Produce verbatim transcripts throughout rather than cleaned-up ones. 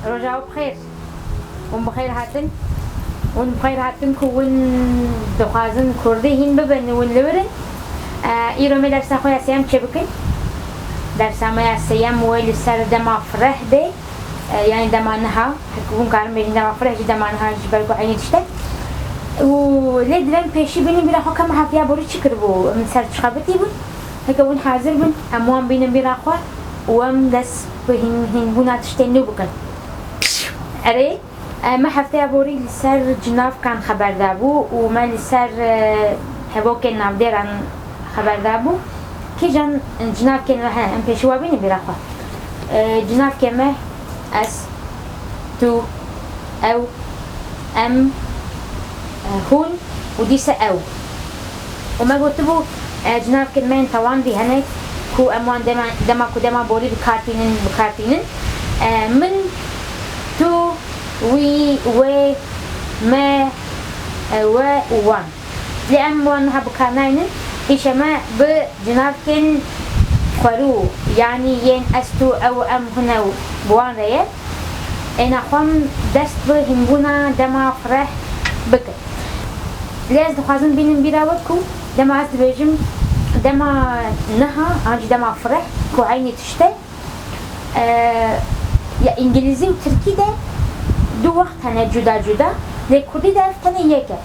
Roja we bi xêr. Hûn bi xêr hatin. Hûn bi xêr hatin ku hûn dixwazin kurdî hîn bibin, hûn li wir in. E, îro me dersa xwe ya sêyem çêbikin. Dersa me ya sêyem wê li ser dema fireh bê. E, yanî dema niha. Heke hûn karin bêjin dema fireh jî dema niha ji ber ku eynî tişt e. Û lê divêm pêşî bînin bîra xwe ke me hefteya borî çi kiribû, em li ser çi xebitî bûn. Heke hûn hazir bin, em wan bînin bîra xwe û em dest bi hîn, hînbûna tiştên nû bikin. Erê, e, me hefteya borî li ser cinavkan xeber dabû û me li ser, e, hevokên navdêran xeber dabû. Kîjan cinavkên me hene? Em pêşî wa bînin bîra xwe. E, cinavkê me ez, tu, ew, em, e, hûn û dîsa ew. Û me gotibû, e, cinavkên me yên tewandî hene ku em wan dema, dema ku dema borî bi kar tînin, bi kar tînin. E, min, tu, wî, wê, me, e, we û wan. Lê em wan niha bi kar naynin. Îşe me bi cinavkên xwerû, yanî yên ez, tu, ew, em, hûn, ew, bi wan re ye. Êna xwe em dest bi hînbûna dema fireh bikin. Lê ez dixwazim bînim bîra we ku dema ez dibêjim dema niha an jî dema fireh ku eynî tişt e, e, ya îngilîzî û tirkî de du wext hene cuda cuda, lê kurdî de ev tenê yek e.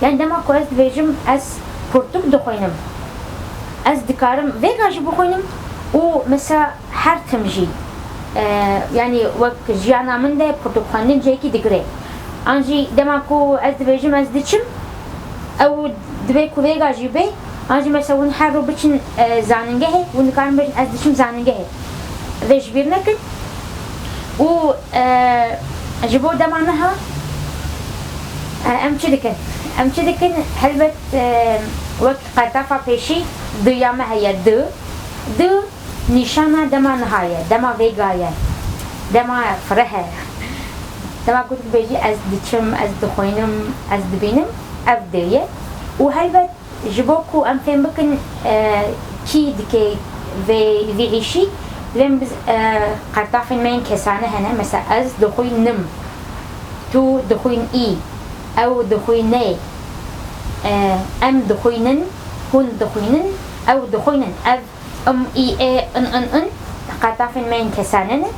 Yanî dema ku ez dibêjim ez pirtûk dixwînim, ez dikarim vêga jî bixwînim û mesela her tim jî, e, yanî wek jiyana min de pirtûkxwendin cihekî digire. An jî dema ku ez dibêjim ez diçim, ew divê ku vêga jî bê, an jî mesela hûn her rû biçin, e, zanîngehê, hûn dikarin bêjin ez diçim zanîngehê. Vê ji bîr nekin. Û, e, ji bo dema niha, e, em çi dikin? Em çi dikin? Helbet, e, wek qertafa pêşî du ya me heye, du. Du nîşana dema niha ye, dema vêga ye, dema fireh e. Dema ku tu dibêjî ez diçim, ez dixwînim, ez dibînim, ev du ye. Û helbet ji bo ku em fêm bikin, e, kî dike vê, vê îşî, divê em biz, e, qertafên me yên kesane hene. Mesela ez dixwînim, tu dixwînî, ew dixwînê, e, em dixwînin, hûn dixwînin, ew dixwînin. Ev im, î, ê, in, in, in, qertafên me yên kesane ne.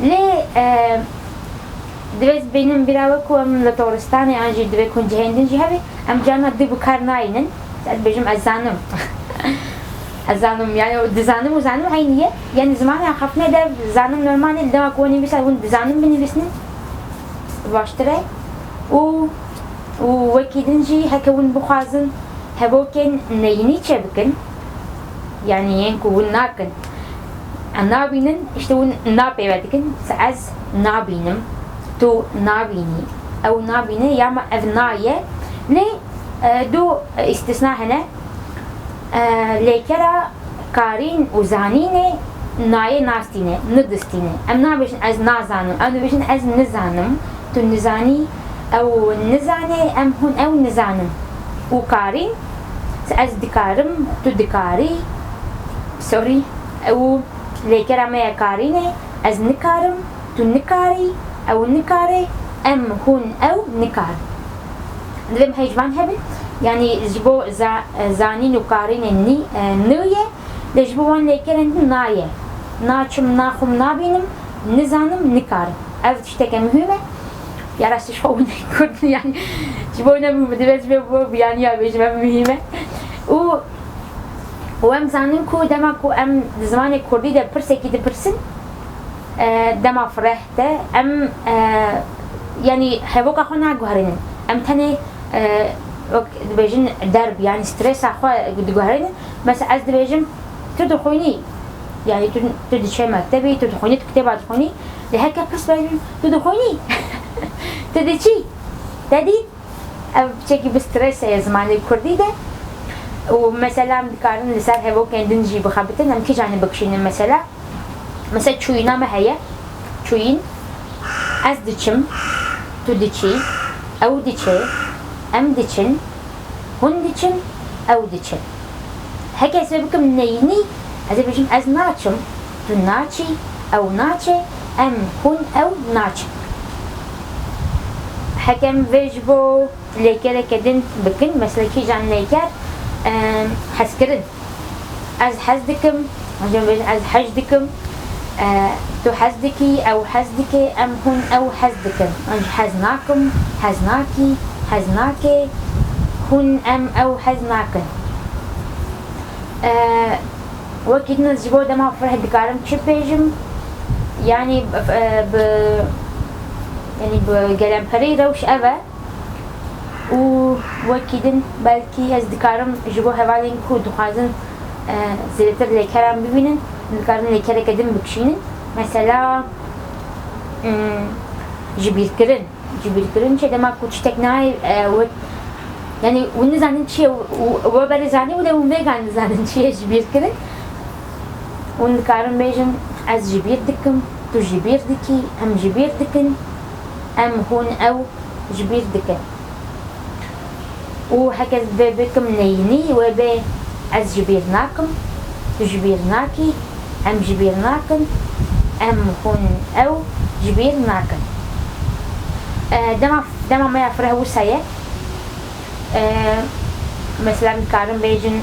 Lê, e, divê ez bînim bîra we ku em li Toristanê an jî divê ku hûn cihên din jî hebe, em carna du bi kar nayînin. Ez dibêjim ez zanim. Ez zanim, yani dizanim û zanim eynî ye. Yani zimanê axaftinê de zanim normal e, li dema ku hûn nivîsa hûn dizanin binivîsnin, baştir e. Û, û wekî din jî heke hûn bixwazin hevokên neyînî çêbikin, yani yên ku hûn nakin, nabînin, işte hûn na pê ve dikin, ez nabînim, tu nabînî, ew nabîne, ya me ev na ye. Lê, e, du, e, îstisna hene. E, lêkera karîn û zanînê nayê nastîne, nidistîne. Em nabêjin ez nazanim, em dibêjin ez nizanim, tu nizanî, ew nizane, em hûn, ew nizanin. Û karîn, ez dikarim, tu dikarî, sorry, ew lêkera me ye karînê, ez nikarim, tu nikarî, ew nikare, em, hûn, ew nikarin. Divê em hêj van hebin, yanî ji bo za-, zanîn û karînê nî, e, nû ye, lê ji bo wan lêkerên din na ye. Naçim, naxwim, nabînim, nizanim, nikarim. Ev tişteke muhîm e. Ya rastî ji xwe hûn kurd, yanî ji bo ne muhîm e, divê ji bo biyaniya bêjim, ev muhîm e. Û, û em zanin ku dema ku em di zimanê kurdî de pirsekî dipirsin, e, dema fireh de em, e, yanî hevoka xwe naguherînin. Em tenê, e, wek dibêjin derb, yanî stresa xwe diguherînin. Mesela ez dibêjim, tu dixwînî, yanî tu, tu diçe mektebî, tu dixwînî, tu kitêba dixwînî. Lê heke pirs bêjin, tu dixwînî, tu diçî, te dît, ev piçekî bi strese ye zimanê kurdî de. Û mesela em dikarin li ser hevokên din jî bixebitin, em kîjanê bikişînin mesela. Mesela çûyîna me heye. Çûyîn. Ez diçim. Tu diçî. Ew diçe. Em diçin. Hûn diçin. Ew diçin. Heke ez vê bikim neyînî, ez ê bêjim ez naçim. Tu naçî. Ew naçe. Em, hûn, ew naçin. Heke em vê ji bo lêkereke din bikin, mesela kîjan lêker, em, hezkirin. Ez hez dikim, ez hez dikim, e, tu hez dikî, ew hez dike, em, hûn, ew hez dikin. Ez hez nakim, hez nakî, hez nake, hûn, em, ew hez nakin. E, Wekî din ez ji bo dema fireh dikarim çi bêjim? Yanî, e, bi, yanî bi gelemperî rewş ev e. Û wekî din belkî ez dikarim ji bo hevalên ku dixwazin, e, zêdetir lêkeran bibînin, dikarin lêkereke din bikişînin. Mesela, mm, jibîrkirin. Cibîrkirin çi dema ku tiştek nayê, e, we, yanî hûn nizanin çi ye, we berê zanî wile hûn vêga nizanin çi ye cibîrkirin. Hûn dikarin bêjin, ez jibîr dikim, tu jibîr dikî, em jibîr dikin, em, hûn, ew jibîr dikin. Û heke ez vê bikim neyînî, wê bê ez jibîr nakim, tu jibîr nakî, em jibîr nakin, em, hûn, ew jibîr nakin. E, dema, dema me ya fireh wisa ye. E, mesela em dikarin bêjin,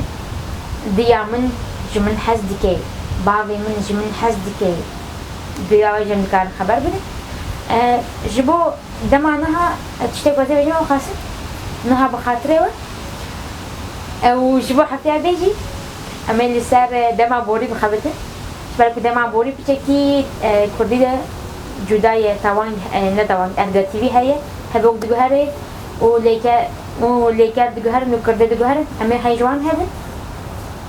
diya min ji min hez dike, bavê min ji min hez dike. Diya wê jî em dikarin xeber bidin. E, ji bo Dema niha, e, tiştek wezê bêjim ew xasin. Niha bi xatirê we. E, û ji bo heftaya bê jî, em ê li ser, e, dema borî bixebitin. Ji ber ku dema borî piçekî, e, kurdî de cuda ye, tawang, e, ne tawang, ergatîvî heye. Hevok diguhere û lêke-, û lêker diguherin û kirdê diguherin. Em ê hey ji wan hebin.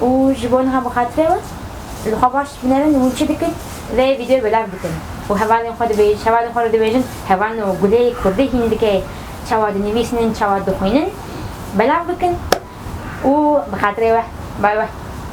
Û ji bo niha bi xatirê we, li xwe baş binerin, hûn çi dikin? Vê vîdeoyê belav dikin. Û hevalên xwe dibê-, hevalên xwe re dibêjin, hevalên û gulê kurdî hîn dike, çawa dinivîsînin, çawa dixwînin, belav bikin. Û bi xatirê we, bay bay.